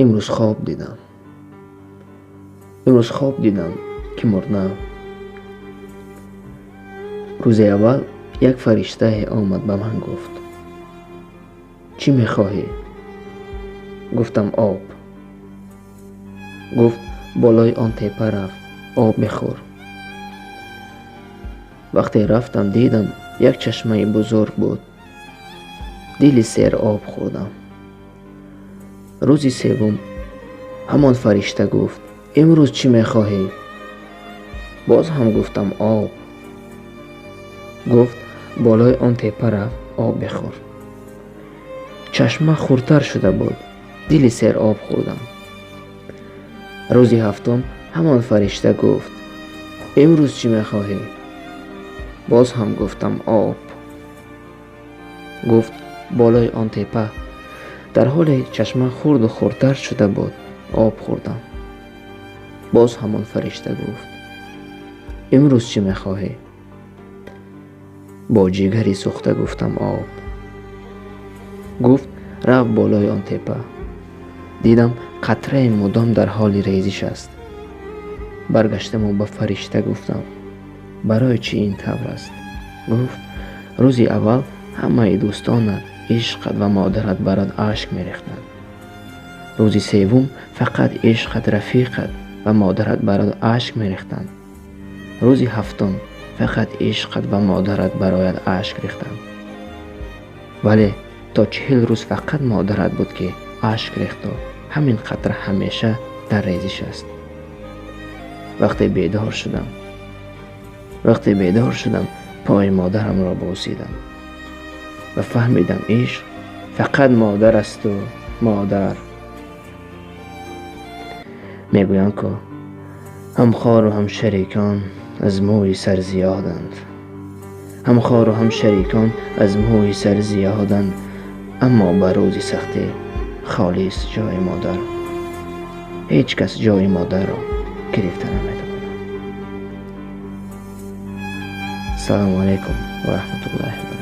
Имрӯз хоб дидам. Имрӯз хоб дидам, ки мурдам. Рӯзи аввал як фариштае омад, ба ман гуфт: «Чӣ мехоҳӣ?» Гуфтам: «Об». Гуфт: «Болои он тепа рафт, об бихӯр». Вақте рафтам, дидам, як чашмаи бузург буд. Дили сер об хӯрдам. Рӯзи севум ҳамон фаришта гуфт: «Имрӯз чӣ мехоҳӣ?» Боз ҳам гуфтам: «Об». Гуфт: «Болои он тепа рафт, об бихӯр». Чашма хурдтар шуда буд. Дили сер об хӯрдам. Рӯзи ҳафтум ҳамон фаришта гуфт: «Имрӯз чӣ мехоҳӣ?» Боз ҳам гуфтам: «Об». Гуфт: «Болои он тепа». Дар ҳоле чашма хурду хурдтар шуда буд, об хӯрдам. Боз ҳамон фаришта гуфт: «Имрӯз чӣ мехоҳӣ?» Бо ҷигари сӯхта гуфтам: «Об». Гуфт: «Рафт болои он тепа». Дидам, қатраи мудом дар ҳоли резиш аст. Баргаштаму ба фаришта гуфтам: «Барои чӣ ин тавр аст?» Гуфт: «Рӯзи аввал ҳамаи дӯстонат, ишқат ва модарат барот ашк мерехтанд. Рӯзи севум фақат ишқат, рафиқат ва модарат барот ашк мерехтанд. Рӯзи ҳафтум фақат ишқат ва модарат бароят ашк рехтанд, вале то 40 рӯз фақат модарат буд, ки ашк рехту ҳамин қатра ҳамеша дар резиш аст». Вақте бедор шудам, пои модарамро бӯсидам ва фаҳмидам, ишқ фақат модар асту модар. Мегӯянд, ку ҳамхору ҳамшарикон аз мӯи сар зиёданд, ҳамхору ҳамшарикон аз мӯи сар зиёданд, аммо ба рӯзи сахтӣ холист ҷои модар. Ҳеҷ кас ҷои модарро гирифта наметавонад. Салому алайкум ва раҳматуллоҳи.